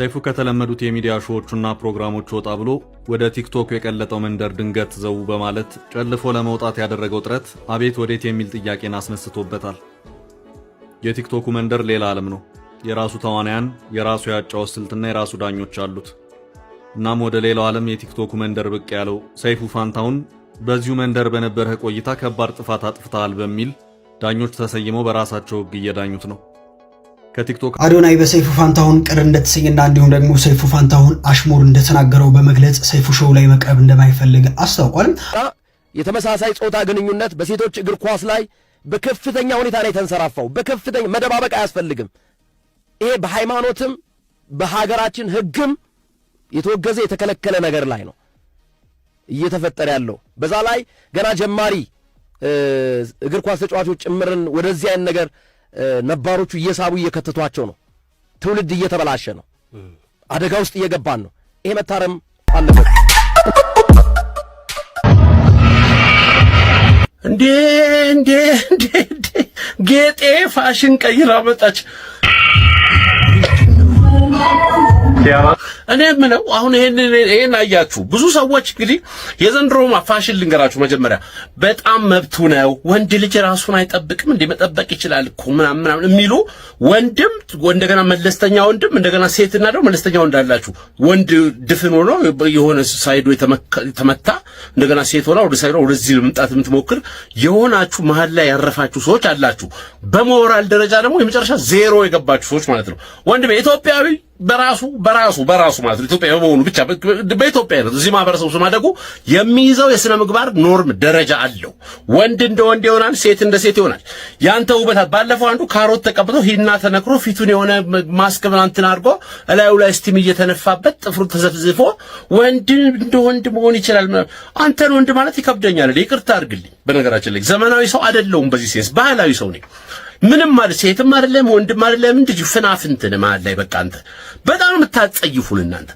ሰይፉ ከተለመዱት የሚዲያ show ዎቹና ፕሮግራሞች ወጣ ብሎ ወደ ቲክቶክ የቀለጠው መንደር ድንገት ዘው በማለት ጨልፎ ለመውጣት ያደረገው ጥረት አቤት ወዴት የሚል ጥያቄን አስነስቶበታል። የቲክቶኩ መንደር ሌላ ዓለም ነው። የራሱ ተዋናያን፣ የራሱ የአጨዋወት ስልትና የራሱ ዳኞች አሉት። እናም ወደ ሌላው ዓለም የቲክቶኩ መንደር ብቅ ያለው ሰይፉ ፋንታሁን በዚሁ መንደር በነበረህ ቆይታ ከባድ ጥፋት አጥፍተሃል በሚል ዳኞች ተሰይመው በራሳቸው ሕግ እየዳኙት ነው። ከቲክቶክ አዶናይ በሰይፉ ፋንታሁን ቅር እንደተሰኘና እንዲሁም ደግሞ ሰይፉ ፋንታሁን አሽሙር እንደተናገረው በመግለጽ ሰይፉ show ላይ መቅረብ እንደማይፈልግ አስታውቋል። የተመሳሳይ ጾታ ግንኙነት በሴቶች እግር ኳስ ላይ በከፍተኛ ሁኔታ ላይ ተንሰራፋው። በከፍተኛ መደባበቅ አያስፈልግም። ይሄ በሃይማኖትም በሀገራችን ሕግም የተወገዘ የተከለከለ ነገር ላይ ነው እየተፈጠረ ያለው። በዛ ላይ ገና ጀማሪ እግር ኳስ ተጫዋቾች ጭምርን ወደዚህ አይነት ነገር ነባሮቹ እየሳቡ እየከተቷቸው ነው። ትውልድ እየተበላሸ ነው። አደጋ ውስጥ እየገባን ነው። ይሄ መታረም አለበት። እንዴ እንዴ እንዴ እንዴ! ጌጤ ፋሽን ቀይራ መጣች። እኔ የምለው አሁን ይሄን አያችሁ። ብዙ ሰዎች እንግዲህ የዘንድሮ ፋሽን ልንገራችሁ። መጀመሪያ በጣም መብቱ ነው፣ ወንድ ልጅ ራሱን አይጠብቅም እንዴ፣ መጠበቅ ይችላል እኮ ምናምን ምናምን የሚሉ ወንድም፣ እንደገና መለስተኛ ወንድም፣ እንደገና ሴትና ደግሞ መለስተኛ ወንድ አላችሁ። ወንድ ድፍን ሆኖ የሆነ side ኡ የተመታ፣ እንደገና ሴት ሆና ወደ side ኡ ወደዚህ ለመምጣት የምትሞክር የሆናችሁ መሀል ላይ ያረፋችሁ ሰዎች አላችሁ። በሞራል ደረጃ ደግሞ የመጨረሻ ዜሮ የገባችሁ ሰዎች ማለት ነው። ወንድሜ፣ ኢትዮጵያዊ በራሱ በራሱ በራሱ ማለት ነው፣ ኢትዮጵያ በመሆኑ ብቻ፣ በኢትዮጵያ ነው እዚህ ማህበረሰብ ውስጥ ማደጉ የሚይዘው የስነ ምግባር norm ደረጃ አለው። ወንድ እንደ ወንድ ይሆናል፣ ሴት እንደ ሴት ይሆናል። ያንተ ውበት ባለፈው አንዱ ካሮት ተቀብቶ ሂና ተነክሮ ፊቱን የሆነ ማስክ ምናምን አድርጎ እላዩ ላይ steam እየተነፋበት ጥፍሩ ተዘፍዝፎ ወንድ እንደ ወንድ መሆን ይችላል። አንተን ወንድ ማለት ይከብደኛል። ይቅርታ አድርግልኝ። በነገራችን ላይ ዘመናዊ ሰው አይደለሁም፣ በዚህ sense ባህላዊ ሰው ነኝ። ምንም ማለት ሴትም አይደለም ወንድም አይደለም፣ እንዲህ ፍናፍንትን መሀል ላይ በቃ አንተ በጣም የምታጸይፉን እናንተ።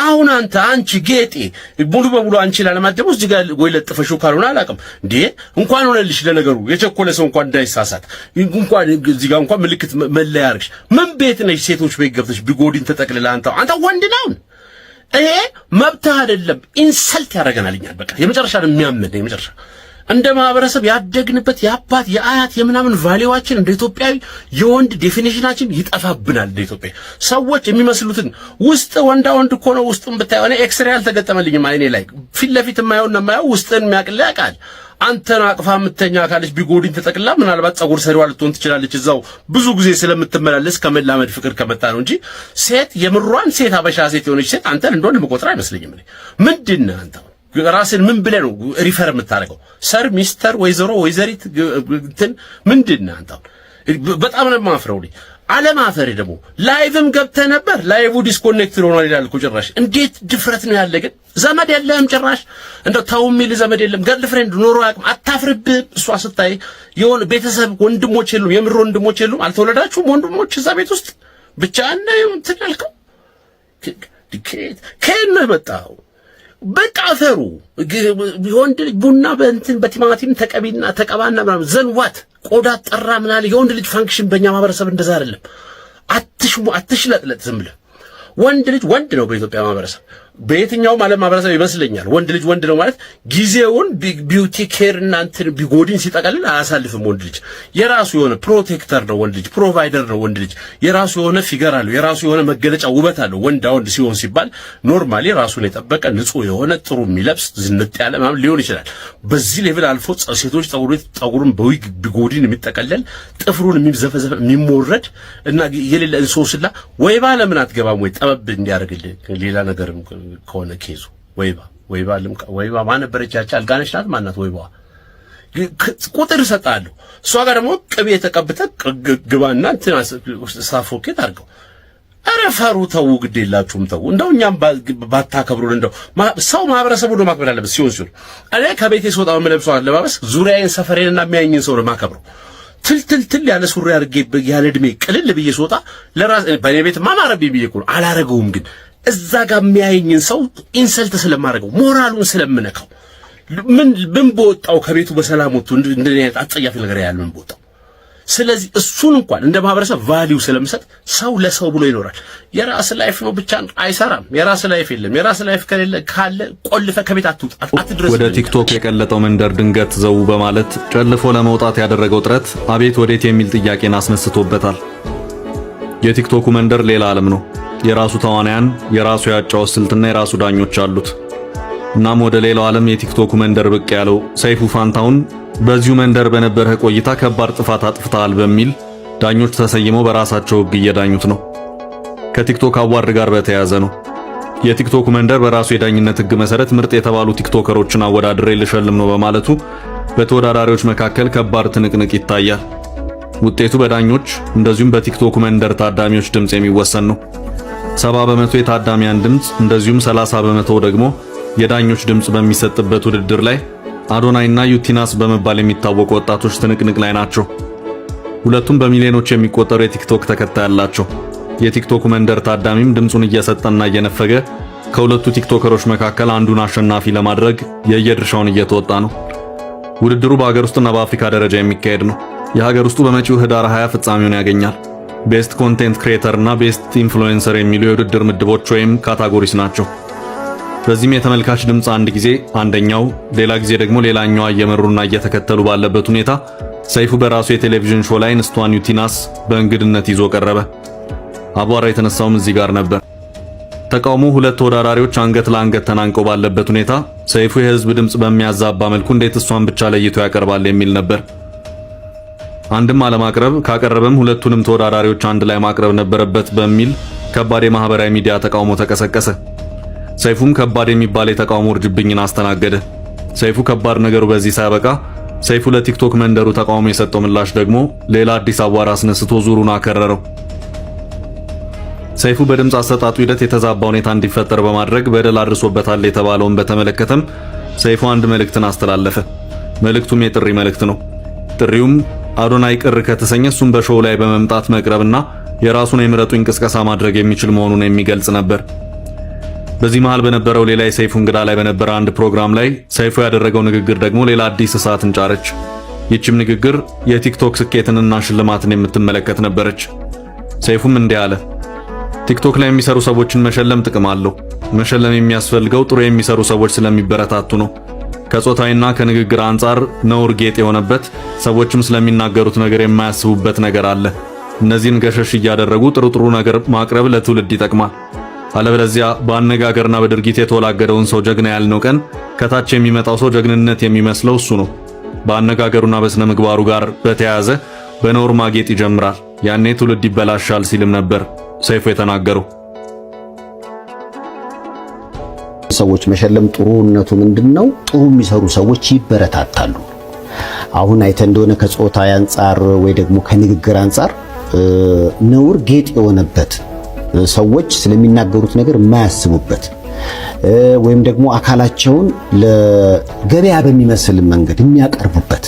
አሁን አንተ አንቺ ጌጤ ሙሉ በሙሉ አንቺ ላለማደሙ እዚህ ጋር ወይ ለጥፈሽው ካልሆነ አላውቅም። እንዴ እንኳን ሆነልሽ። ለነገሩ የቸኮለ ሰው እንኳን እንዳይሳሳት እንኳን እዚህ ጋር እንኳን ምልክት መለያ አድርግሽ። ምን ቤት ነሽ? ሴቶች ቤት ገብተሽ ቢጎዲን ተጠቅልላ አንተ ወንድ ነው። ይሄ መብትህ አይደለም። Insult ያደርገናል እኛን። በቃ የመጨረሻ ነው የሚያምን፣ የመጨረሻ እንደ ማህበረሰብ ያደግንበት የአባት የአያት የምናምን value ዋችን እንደ ኢትዮጵያዊ የወንድ definition ኣችን ይጠፋብናል። እንደ ኢትዮጵያ ሰዎች የሚመስሉትን ውስጥ ወንዳ ወንድ እኮ ነው። ውስጡን ብታየው እኔ ኤክስሬ አልተገጠመልኝም አይኔ ላይ፣ ፊት ለፊት የማየውና የማየው ውስጥን የሚያቅልህ ያውቃል። አንተን አቅፋ የምተኛ ካለች ቢጎዲን ተጠቅላ ምናልባት ጸጉር ሰሪዋ ልትሆን ትችላለች። እዛው ብዙ ጊዜ ስለምትመላለስ ከመላመድ ፍቅር ከመጣ ነው እንጂ ሴት የምሯን ሴት አበሻ ሴት የሆነች ሴት አንተን እንደሆነ የምቆጥር አይመስለኝም። እኔ ምንድን ነህ አንተ? ራስን ምን ብለህ ነው refer የምታደርገው? Sir፣ ሚስተር፣ ወይዘሮ፣ ወይዘሪት እንትን ምንድን ነህ አንተ? በጣም ነው የማፍረው። አለማፈሬ ደግሞ live ም ገብተህ ነበር። Live disconnect ሆኗል ይላል እኮ ጭራሽ። እንዴት ድፍረት ነው ያለ ግን! ዘመድ የለህም ጭራሽ። እንደው ተው የሚል ዘመድ የለም። Girlfriend ኖሮ አያውቅም። አታፍርብህም? እሷ ስታይ የሆነ ቤተሰብ ወንድሞች የሉም? የምር ወንድሞች የሉም? አልተወለዳችሁም ወንድሞች እዛ ቤት ውስጥ? ብቻህን ነው እንትን ያልከው? ከየት ነው የመጣኸው? በቃ አፈሩ። የወንድ ልጅ ቡና በእንትን በቲማቲም ተቀቢና ተቀባና ምናምን then what ቆዳ ጠራ ምናምን። የወንድ ልጅ function በእኛ ማህበረሰብ እንደዛ አይደለም። አትሽሙ፣ አትሽለጥለጥ፣ ዝም ብለህ ወንድ ልጅ ወንድ ነው። በኢትዮጵያ ማህበረሰብ፣ በየትኛውም ዓለም ማህበረሰብ ይመስለኛል፣ ወንድ ልጅ ወንድ ነው ማለት ጊዜውን beauty care እና እንትን ቢጎዲን ሲጠቀልል አያሳልፍም። ወንድ ልጅ የራሱ የሆነ protector ነው። ወንድ ልጅ provider ነው። ወንድ ልጅ የራሱ የሆነ figure አለው። የራሱ የሆነ መገለጫ ውበት አለው። ወንዳ ወንድ ሲሆን ሲባል normally ራሱን የጠበቀ፣ ንጹህ የሆነ፣ ጥሩ የሚለብስ፣ ዝንጥ ያለ ምናምን ሊሆን ይችላል። በዚህ level አልፎ ሴቶች ጸጉሩን በዊግ ቢጎዲን የሚጠቀለል፣ ጥፍሩን የሚዘፈዘፍ፣ የሚሞረድ እና የሌለ እንሶስላ ወይባ ለምን አትገባም ወይ? ጠበብ እንዲያደርግልህ ሌላ ነገርም ከሆነ case ኡ ወይባ ወይባ ማን ነበረች? ያቺ አልጋነሽ ናት። ማናት ወይባዋ? ቁጥር እሰጥሃለሁ። እሷ ጋር ደግሞ ቅቤ ተቀብተህ ግባና እንትን suffocate አድርገው። ኧረ ፈሩ፣ ተው፣ ግድ የላችሁም ተው። እንደው እኛም ባታከብሩን እንደው ሰው ማህበረሰቡ ነው ማክበር አለበት። ሲሆን ሲሆን እኔ ከቤቴ ስወጣ የምለብሰው አለባበስ ዙሪያዬን ሰፈሬንና የሚያየኝን ሰው ነው የማከብረው። ትል ትል ትል ያለ ሱሪ አድርጌ ያለ እድሜ ቅልል ብዬ ስወጣ ለራስ በእኔ ቤት ማማረብኝ ብዬ እኮ ነው አላረገውም። ግን እዛ ጋር የሚያየኝን ሰው insult ስለማደርገው፣ ሞራሉን ስለምነካው፣ ምን ምን በወጣው ከቤቱ በሰላም ወጥቶ እንደዚህ አይነት አጸያፊ ነገር ያለ ምን በወጣው። ስለዚህ እሱን እንኳን እንደ ማህበረሰብ value ስለምሰጥ ሰው ለሰው ብሎ ይኖራል። የራስ life ነው ብቻ አይሰራም። የራስ life የለም። የራስ life ከሌለ ካለ ቆልፈህ ከቤት አትውጣ፣ አትድረስ። ወደ ቲክቶክ የቀለጠው መንደር ድንገት ዘው በማለት ጨልፎ ለመውጣት ያደረገው ጥረት አቤት ወዴት የሚል ጥያቄን አስነስቶበታል። የቲክቶኩ መንደር ሌላ ዓለም ነው። የራሱ ተዋናያን፣ የራሱ የአጨዋወት ስልትና የራሱ ዳኞች አሉት። እናም ወደ ሌላው ዓለም የቲክቶኩ መንደር ብቅ ያለው ሰይፉ ፋንታሁን በዚሁ መንደር በነበረህ ቆይታ ከባድ ጥፋት አጥፍተሃል በሚል ዳኞች ተሰይመው በራሳቸው ሕግ እየዳኙት ነው። ከቲክቶክ award ጋር በተያያዘ ነው። የቲክቶኩ መንደር በራሱ የዳኝነት ሕግ መሰረት ምርጥ የተባሉ ቲክቶከሮችን አወዳድሬ ልሸልም ነው በማለቱ በተወዳዳሪዎች መካከል ከባድ ትንቅንቅ ይታያል። ውጤቱ በዳኞች እንደዚሁም በቲክቶኩ መንደር ታዳሚዎች ድምፅ የሚወሰን ነው። 70% የታዳሚያን ድምፅ እንደዚሁም 30% ደግሞ የዳኞች ድምፅ በሚሰጥበት ውድድር ላይ አዶናይና ዩቲናስ በመባል የሚታወቁ ወጣቶች ትንቅንቅ ላይ ናቸው። ሁለቱም በሚሊዮኖች የሚቆጠሩ የቲክቶክ ተከታይ አላቸው። የቲክቶኩ መንደር ታዳሚም ድምፁን እየሰጠና እየነፈገ ከሁለቱ ቲክቶከሮች መካከል አንዱን አሸናፊ ለማድረግ የየድርሻውን እየተወጣ ነው። ውድድሩ በሀገር ውስጥና በአፍሪካ ደረጃ የሚካሄድ ነው። የሀገር ውስጡ በመጪው ህዳር 20 ፍጻሜውን ያገኛል። Best content creator እና best influencer የሚሉ የውድድር ምድቦች ወይም categories ናቸው። በዚህም የተመልካች ድምፅ አንድ ጊዜ አንደኛው፣ ሌላ ጊዜ ደግሞ ሌላኛዋ እየመሩና እየተከተሉ ባለበት ሁኔታ ሰይፉ በራሱ የቴሌቪዥን show ላይ እንስቷን ዩቲናስ በእንግድነት ይዞ ቀረበ። አቧራ የተነሳውም እዚህ ጋር ነበር። ተቃውሞ ሁለት ተወዳዳሪዎች አንገት ለአንገት ተናንቀው ባለበት ሁኔታ ሰይፉ የህዝብ ድምፅ በሚያዛባ መልኩ እንዴት እሷን ብቻ ለይቶ ያቀርባል የሚል ነበር። አንድም አለማቅረብ ካቀረበም ሁለቱንም ተወዳዳሪዎች አንድ ላይ ማቅረብ ነበረበት በሚል ከባድ የማህበራዊ ሚዲያ ተቃውሞ ተቀሰቀሰ። ሰይፉም ከባድ የሚባል የተቃውሞ ውርጅብኝን አስተናገደ። ሰይፉ ከባድ ነገሩ በዚህ ሳያበቃ ሰይፉ ለቲክቶክ መንደሩ ተቃውሞ የሰጠው ምላሽ ደግሞ ሌላ አዲስ አቧራ አስነስቶ ዙሩን አከረረው። ሰይፉ በድምፅ አሰጣጡ ሂደት የተዛባ ሁኔታ እንዲፈጠር በማድረግ በደል አድርሶበታል የተባለውን በተመለከተም ሰይፉ አንድ መልእክትን አስተላለፈ። መልእክቱም የጥሪ መልእክት ነው። ጥሪውም አዶናይ ቅር ከተሰኘ እሱም በ show ላይ በመምጣት መቅረብና የራሱን የምረጡኝ ቅስቀሳ ማድረግ የሚችል መሆኑን የሚገልጽ ነበር። በዚህ መሃል በነበረው ሌላ የሰይፉ እንግዳ ላይ በነበረ አንድ ፕሮግራም ላይ ሰይፉ ያደረገው ንግግር ደግሞ ሌላ አዲስ እሳትን ጫረች። ይህችም ንግግር የቲክቶክ ስኬትንና ሽልማትን የምትመለከት ነበረች። ሰይፉም እንዲህ አለ። ቲክቶክ ላይ የሚሰሩ ሰዎችን መሸለም ጥቅም አለው። መሸለም የሚያስፈልገው ጥሩ የሚሰሩ ሰዎች ስለሚበረታቱ ነው። ከጾታዊና ከንግግር አንጻር ነውር ጌጥ የሆነበት ሰዎችም ስለሚናገሩት ነገር የማያስቡበት ነገር አለ። እነዚህን ገሸሽ እያደረጉ ጥሩ ጥሩ ነገር ማቅረብ ለትውልድ ይጠቅማል። አለበለዚያ በአነጋገርና በድርጊት የተወላገደውን ሰው ጀግና ያልነው ቀን ከታች የሚመጣው ሰው ጀግንነት የሚመስለው እሱ ነው። በአነጋገሩና በስነ ምግባሩ ጋር በተያያዘ በነውር ማጌጥ ይጀምራል። ያኔ ትውልድ ይበላሻል ሲልም ነበር ሰይፉ የተናገረው። ሰዎች መሸለም ጥሩነቱ ምንድነው? ጥሩ የሚሰሩ ሰዎች ይበረታታሉ። አሁን አይተ እንደሆነ ከጾታ አንጻር ወይ ደግሞ ከንግግር አንጻር ነውር ጌጥ የሆነበት፣ ሰዎች ስለሚናገሩት ነገር የማያስቡበት ወይም ደግሞ አካላቸውን ለገበያ በሚመስል መንገድ የሚያቀርቡበት፣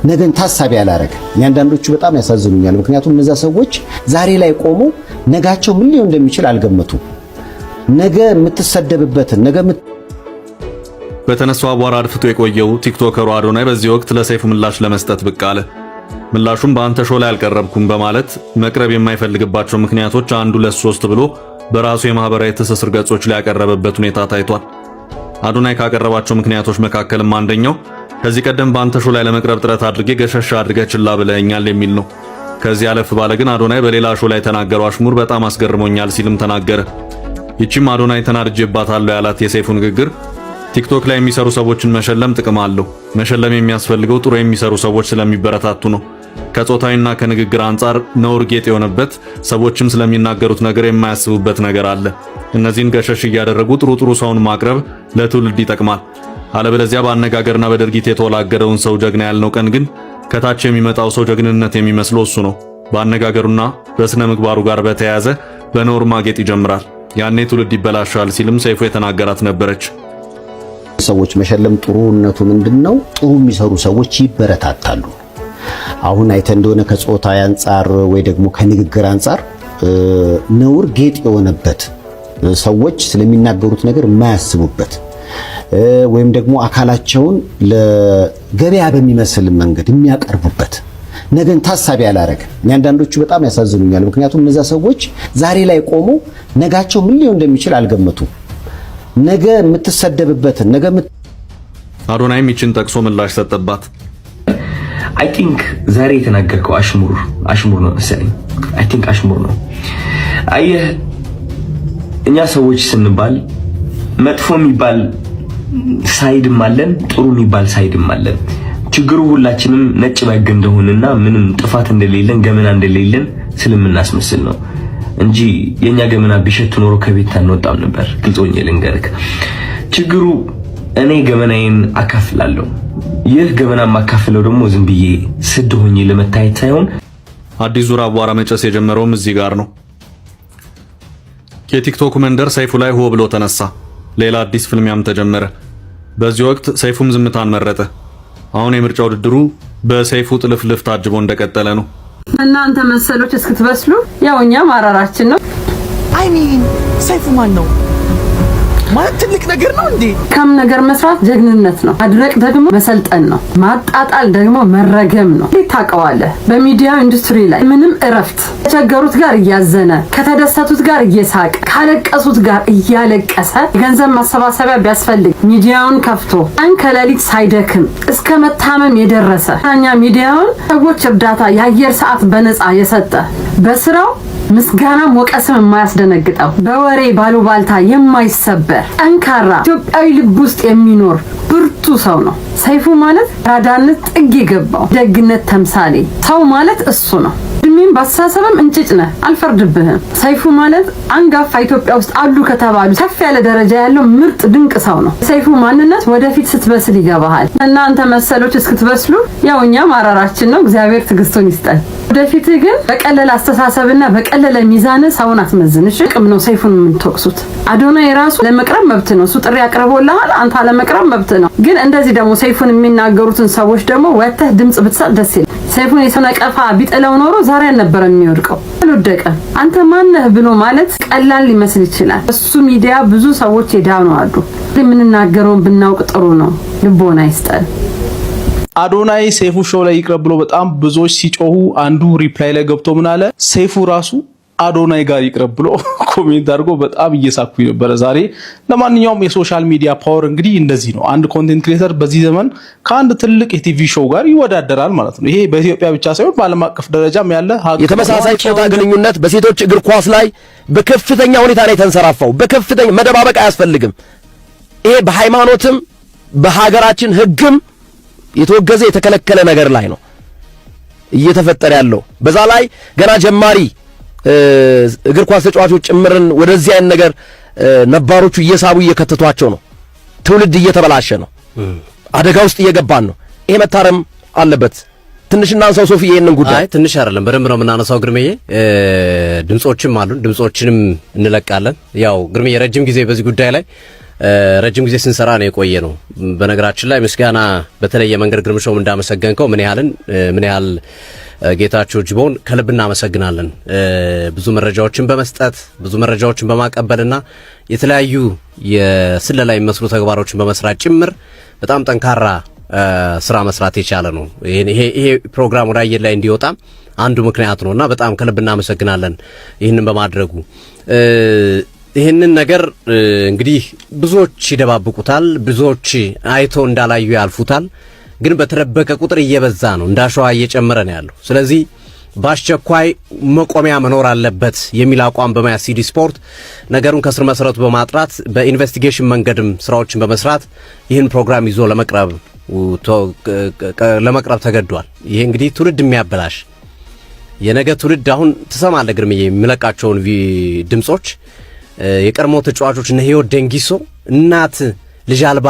ነገን ታሳቢ ያላረገ፣ አንዳንዶቹ በጣም ያሳዝኑኛል። ምክንያቱም እነዛ ሰዎች ዛሬ ላይ ቆመው ነጋቸው ምን ሊሆን እንደሚችል አልገመቱም። ነገ የምትሰደብበትን ነገ በተነሳው አቧራ አድፍጦ የቆየው ቲክቶከሩ አዶናይ በዚህ ወቅት ለሰይፉ ምላሽ ለመስጠት ብቅ አለ። ምላሹም በአንተ show ላይ አልቀረብኩም በማለት መቅረብ የማይፈልግባቸው ምክንያቶች አንድ ሁለት ሶስት ብሎ በራሱ የማህበራዊ ትስስር ገጾች ላይ ያቀረበበት ሁኔታ ታይቷል። አዶናይ ካቀረባቸው ምክንያቶች መካከልም አንደኛው ከዚህ ቀደም በአንተ show ላይ ለመቅረብ ጥረት አድርጌ ገሸሽ አድርገህ ችላ ብለኸኛል የሚል ነው። ከዚህ አለፍ ባለ ግን አዶናይ በሌላ show ላይ የተናገረው አሽሙር በጣም አስገርሞኛል ሲልም ተናገረ። ይቺም አዶናይ ተናድጄባታለሁ ያላት የሰይፉ ንግግር ቲክቶክ ላይ የሚሰሩ ሰዎችን መሸለም ጥቅም አለው። መሸለም የሚያስፈልገው ጥሩ የሚሰሩ ሰዎች ስለሚበረታቱ ነው። ከጾታዊና ከንግግር አንጻር ነውር ጌጥ የሆነበት፣ ሰዎችም ስለሚናገሩት ነገር የማያስቡበት ነገር አለ። እነዚህን ገሸሽ እያደረጉ ጥሩ ጥሩ ሰውን ማቅረብ ለትውልድ ይጠቅማል። አለበለዚያ በአነጋገርና በድርጊት የተወላገደውን ሰው ጀግና ያልነው ቀን ግን ከታች የሚመጣው ሰው ጀግንነት የሚመስለው እሱ ነው። በአነጋገሩና በስነ ምግባሩ ጋር በተያያዘ በነውር ማጌጥ ይጀምራል። ያኔ ትውልድ ይበላሻል ሲልም ሰይፉ የተናገራት ነበረች። ሰዎች መሸለም ጥሩነቱ ምንድነው? ጥሩ የሚሰሩ ሰዎች ይበረታታሉ። አሁን አይተ እንደሆነ ከጾታ አንጻር ወይ ደግሞ ከንግግር አንጻር ነውር ጌጥ የሆነበት፣ ሰዎች ስለሚናገሩት ነገር የማያስቡበት ወይም ደግሞ አካላቸውን ለገበያ በሚመስል መንገድ የሚያቀርቡበት፣ ነገን ታሳቢ ያላረገ። እኔ አንዳንዶቹ በጣም ያሳዝኑኛል። ምክንያቱም እነዛ ሰዎች ዛሬ ላይ ቆመው ነጋቸው ምን ሊሆን እንደሚችል አልገመቱም። ነገ የምትሰደብበትን ነገ አዶናይም ይችን ጠቅሶ ምላሽ ሰጠባት። I think ዛሬ የተናገርከው አሽሙር አሽሙር ነው መሰለኝ። I think አሽሙር ነው። አየህ፣ እኛ ሰዎች ስንባል መጥፎ የሚባል side ም አለን፣ ጥሩ የሚባል side ም አለን። ችግሩ ሁላችንም ነጭ በግ እንደሆንና ምንም ጥፋት እንደሌለን፣ ገመና እንደሌለን ስለምናስመስል ነው እንጂ የኛ ገመና ቢሸት ኖሮ ከቤት አንወጣም ነበር። ግልጽ ሆኜ ልንገርክ፣ ችግሩ እኔ ገመናዬን አካፍላለሁ። ይህ ገመና የማካፍለው ደግሞ ዝም ብዬ ስድ ሆኜ ለመታየት ሳይሆን አዲስ ዙር አቧራ መጨስ የጀመረውም እዚህ ጋር ነው። የቲክቶክ መንደር ሰይፉ ላይ ሆ ብሎ ተነሳ። ሌላ አዲስ ፍልሚያም ተጀመረ። በዚህ ወቅት ሰይፉም ዝምታን መረጠ። አሁን የምርጫ ውድድሩ በሰይፉ ጥልፍልፍ ታጅቦ እንደቀጠለ ነው። እናንተ መሰሎች እስክትበስሉ ያው እኛ ማራራችን ነው። I mean፣ ሰይፉ ማን ነው ማለት ትልቅ ነገር ነው እንዴ? ከም ነገር መስራት ጀግንነት ነው። ማድረቅ ደግሞ መሰልጠን ነው። ማጣጣል ደግሞ መረገም ነው። እንዴት ታውቀዋለህ? በሚዲያ ኢንዱስትሪ ላይ ምንም እረፍት፣ ከተቸገሩት ጋር እያዘነ፣ ከተደሰቱት ጋር እየሳቀ፣ ካለቀሱት ጋር እያለቀሰ፣ የገንዘብ ማሰባሰቢያ ቢያስፈልግ ሚዲያውን ከፍቶ ቀን ከሌሊት ሳይደክም እስከ መታመም የደረሰ፣ እኛ ሚዲያውን ሰዎች እርዳታ የአየር ሰዓት በነፃ የሰጠ፣ በስራው ምስጋናም ወቀስም የማያስደነግጠው፣ በወሬ ባሉባልታ የማይሰበር፣ ጠንካራ ኢትዮጵያዊ ልብ ውስጥ የሚኖር ብርቱ ሰው ነው። ሰይፉ ማለት አራዳነት ጥግ የገባው ደግነት ተምሳሌ ሰው ማለት እሱ ነው። እድሜም በአስተሳሰብም እንጭጭ ነህ፣ አልፈርድብህም። ሰይፉ ማለት አንጋፋ፣ ኢትዮጵያ ውስጥ አሉ ከተባሉ ከፍ ያለ ደረጃ ያለው ምርጥ ድንቅ ሰው ነው። ሰይፉ ማንነት ወደፊት ስትበስል ይገባሃል። እናንተ መሰሎች እስክትበስሉ ያው እኛ ማራራችን ነው። እግዚአብሔር ትዕግስቱን ይስጠን። ወደፊት ግን በቀለለ አስተሳሰብና በቀለለ ሚዛን ሰውን አትመዝን። እሺ፣ ቅም ነው ሰይፉን የምትወቅሱት። አዶናይ የራሱ ለመቅረብ መብት ነው። እሱ ጥሪ አቅርቦልሃል። አንተ አለመቅረብ መብት ነው። ግን እንደዚህ ደግሞ ሰይፉን የሚናገሩትን ሰዎች ደግሞ ወጥተህ ድምጽ ብትሰጥ ደስ ይላል። ሰይፉን የሰው ነቀፋ ቢጥለው ኖሮ ዛሬ አልነበረም የሚወድቀው። አልወደቀም። አንተ ማነህ ብሎ ማለት ቀላል ሊመስል ይችላል። እሱ ሚዲያ ብዙ ሰዎች የዳኑ አሉ። የምንናገረውን ብናውቅ ጥሩ ነው። ልቦና ይስጠን። አዶናይ ሰይፉ show ላይ ይቅረብ ብሎ በጣም ብዙዎች ሲጮሁ አንዱ reply ላይ ገብቶ ምን አለ? ሰይፉ ራሱ አዶናይ ጋር ይቅረብ ብሎ comment አድርጎ በጣም እየሳኩኝ ነበረ ዛሬ። ለማንኛውም የ social media power እንግዲህ እንደዚህ ነው። አንድ content creator በዚህ ዘመን ከአንድ ትልቅ የ TV show ጋር ይወዳደራል ማለት ነው። ይሄ በኢትዮጵያ ብቻ ሳይሆን በዓለም አቀፍ ደረጃም ያለ ሀቅ ነው። የተመሳሳይ ጾታ ግንኙነት በሴቶች እግር ኳስ ላይ በከፍተኛ ሁኔታ ነው የተንሰራፋው። በከፍተኛ መደባበቅ አያስፈልግም። ይሄ በሃይማኖትም በሀገራችን ሕግም የተወገዘ የተከለከለ ነገር ላይ ነው እየተፈጠረ ያለው። በዛ ላይ ገና ጀማሪ እግር ኳስ ተጫዋቾች ጭምርን ወደዚህ አይነት ነገር ነባሮቹ እየሳቡ እየከተቷቸው ነው። ትውልድ እየተበላሸ ነው። አደጋ ውስጥ እየገባን ነው። ይሄ መታረም አለበት። ትንሽ እናንሳው ሶፊ ይሄንን ጉዳይ። አይ፣ ትንሽ አይደለም፣ በደንብ ነው የምናነሳው። ግርምዬ፣ ድምጾችም አሉን፣ ድምጾችንም እንለቃለን። ያው ግርምዬ ረጅም ጊዜ በዚህ ጉዳይ ላይ ረጅም ጊዜ ስንሰራ ነው የቆየ ነው። በነገራችን ላይ ምስጋና በተለየ መንገድ ግርምሾም እንዳመሰገንከው ምን ያህል ጌታቸው ጅቦን ከልብ እናመሰግናለን። ብዙ መረጃዎችን በመስጠት፣ ብዙ መረጃዎችን በማቀበልና የተለያዩ የስለላ የሚመስሉ ተግባሮችን በመስራት ጭምር በጣም ጠንካራ ስራ መስራት የቻለ ነው። ይሄ ፕሮግራም ወደ አየር ላይ እንዲወጣ አንዱ ምክንያት ነውና በጣም ከልብ እናመሰግናለን ይህንን በማድረጉ። ይህንን ነገር እንግዲህ ብዙዎች ይደባብቁታል፣ ብዙዎች አይቶ እንዳላዩ ያልፉታል። ግን በተደበቀ ቁጥር እየበዛ ነው፣ እንዳሸዋ እየጨመረ ነው ያለው። ስለዚህ በአስቸኳይ መቆሚያ መኖር አለበት የሚል አቋም በመያዝ ሲዲ ስፖርት ነገሩን ከስር መሰረቱ በማጥራት፣ በ investigation መንገድም ስራዎችን በመስራት ይህን ፕሮግራም ይዞ ለመቅረብ ተገዷል። ይሄ እንግዲህ ትውልድ የሚያበላሽ፣ የነገ ትውልድ፣ አሁን ትሰማለህ ግርምዬ የሚለቃቸውን ድምጾች፣ የቀድሞ ተጫዋቾች እነ ህይወት ደንጊሶ እናት ልጅ አልባ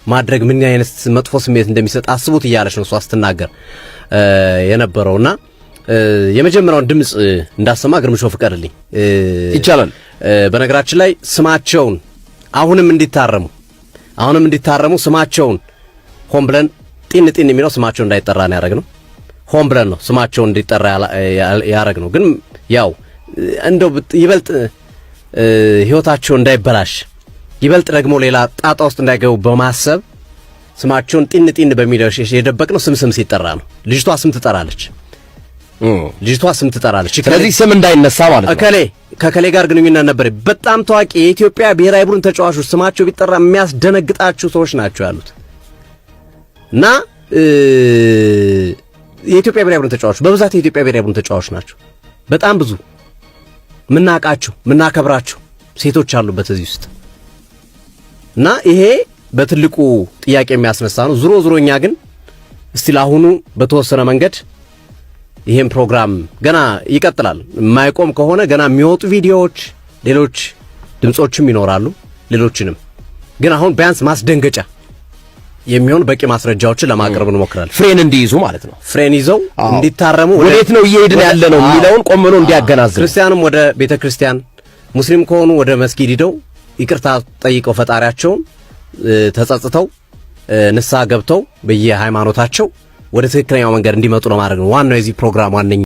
ማድረግ ምን አይነት መጥፎ ስሜት እንደሚሰጥ አስቡት እያለች ነው እሷ ስትናገር የነበረውና የመጀመሪያውን ድምጽ እንዳሰማ ግርምሾ ፍቀድልኝ። ይቻላል። በነገራችን ላይ ስማቸውን አሁንም እንዲታረሙ ስማቸውን ሆን ብለን ጢን ጢን የሚለው ስማቸው እንዳይጠራ ነው ያደረግነው። ሆን ብለን ነው ስማቸውን እንዲጠራ ያደረግነው። ግን ያው እንደው ይበልጥ ህይወታቸው እንዳይበላሽ፣ ይበልጥ ደግሞ ሌላ ጣጣ ውስጥ እንዳይገቡ በማሰብ ስማቸውን ጢን ጢን በሚለው የደበቅነው። ስም ስም ሲጠራ ነው። ልጅቷ ስም ትጠራለች። ልጅቷ ስም ትጠራለች። ስለዚህ ስም እንዳይነሳ ማለት ነው። እከሌ ከከሌ ጋር ግንኙነት ነበር። በጣም ታዋቂ የኢትዮጵያ ብሔራዊ ቡድን ተጫዋቾች ስማቸው ቢጠራ የሚያስደነግጣችሁ ሰዎች ናቸው ያሉት እና የኢትዮጵያ ብሔራዊ ቡድን ተጫዋቾች በብዛት የኢትዮጵያ ብሔራዊ ቡድን ተጫዋቾች ናቸው። በጣም ብዙ ምናቃቸው ምናከብራቸው ሴቶች አሉበት እዚህ ውስጥ እና ይሄ በትልቁ ጥያቄ የሚያስነሳ ነው። ዞሮ ዞሮ እኛ ግን እስቲ ለአሁኑ በተወሰነ መንገድ ይሄን ፕሮግራም ገና ይቀጥላል። የማይቆም ከሆነ ገና የሚወጡ ቪዲዮዎች፣ ሌሎች ድምጾችም ይኖራሉ። ሌሎችንም ግን አሁን ቢያንስ ማስደንገጫ የሚሆን በቂ ማስረጃዎችን ለማቅረብ እንሞክራለን። ፍሬን እንዲይዙ ማለት ነው። ፍሬን ይዘው እንዲታረሙ፣ ወዴት ነው እየሄድን ያለ ነው የሚለውን ቆም ብሎ እንዲያገናዝቡ፣ ክርስቲያኑም ወደ ቤተ ክርስቲያን፣ ሙስሊም ከሆኑ ወደ መስጊድ ሂደው ይቅርታ ጠይቀው ፈጣሪያቸውን ተጸጽተው ንስሐ ገብተው በየሃይማኖታቸው ወደ ትክክለኛው መንገድ እንዲመጡ ለማድረግ ነው ዋናው የዚህ ፕሮግራም ዋነኛ